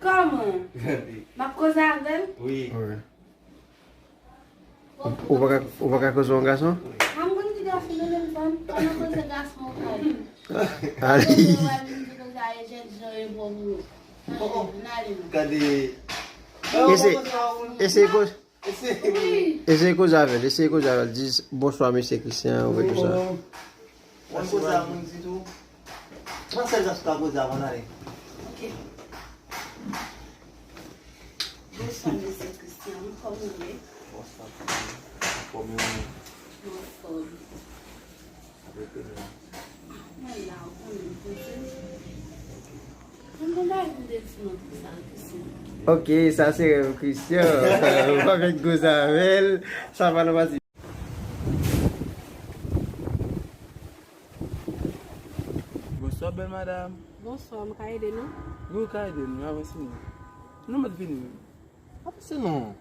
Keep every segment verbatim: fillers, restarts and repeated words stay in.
Kòman? M ap koze avè l? Wi. Wi. Ou pa ka, ou pa ka koze yon gason? A m konn ki gason, nou menm fanm, pandan koze gason ou pale. Ay. Ou pral vin di konsa e jèn jan e bon moun. N ale non. Gade. E se, e se koze, e se koze avè l, e se koze avè l. Di bonswa mesye Christian, ou fè tout sa. Mwen koze a moun ditou. Mwen sèl jan sou ka koze avan n ale. Ok. Bonswa mesye Christian, kòman w ye? Bonswa, kòman w ye? Mwen anfòm. Mwen la, ou konnen m poze. Mwen gon bagay pou m te di nou pou sa, Christian. Ok, sa se rèv Christian. Ou pa fèk koze avè l. Sa pa nan pati. Bonswa, bèl madanm. Bonswa, m ka ede nou? Wi, ou ka ede nou, avanse non. Nou mèt vini menm. Avanse non.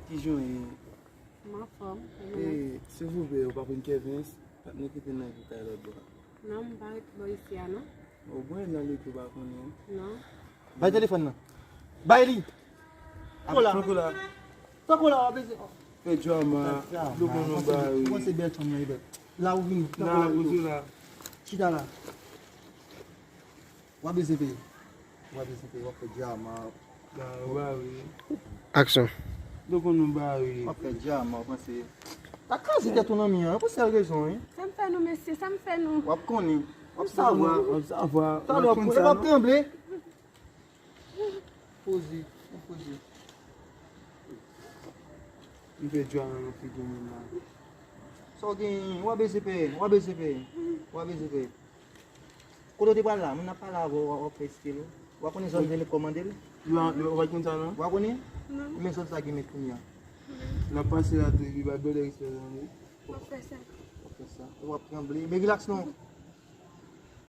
Kijan w ye? M anfòm, e ou menm? E, silvouplè, ou pa konn Kevens? Patnè ki te nan kay lòt bò a. Non, m pa ret bò isi a, non. Ou byen nan lete, ou pa konnen. Non. Bay telefòn nan. Bay li. Tankou la. Tankou la. Tankou la, w ap beze. Fè djama. Dlo konn nou ba wi. Ou panse bèl fanm nan e bèl? La ou vini. Tankou la, ou la. Chita la. W ap beze peye. W ap beze peye. W ap fè djama. Ba, ou ba wi. Aksyon. Dlo konn nou ba wi. W ap fè djama, w panse. Ta kraze tèt ou nan mi an, pou sèl rezon, wi. Sa m fè nou, mesye, sa m fè nou? W ap konnen. W ap savwa. W ap savwa. Talè w ap konnen, w ap tranble. Poze, poze. M fè djwa nan figi moun la. Sa w genyen? W a beze peye, w a beze peye, w a beze peye. Kote w te pral la? Moun ap pale avè w, w ap fè estil ou. W a konnen zòn rele kòman l? Ou pa konn sa non? W a konnen? Non. Men zòn sa gen met kounye a. N ap pase la tou, epi bay bèl respè zòn wi. W ap fè sa. W ap fè sa. W ap tranble. Men rilaks non.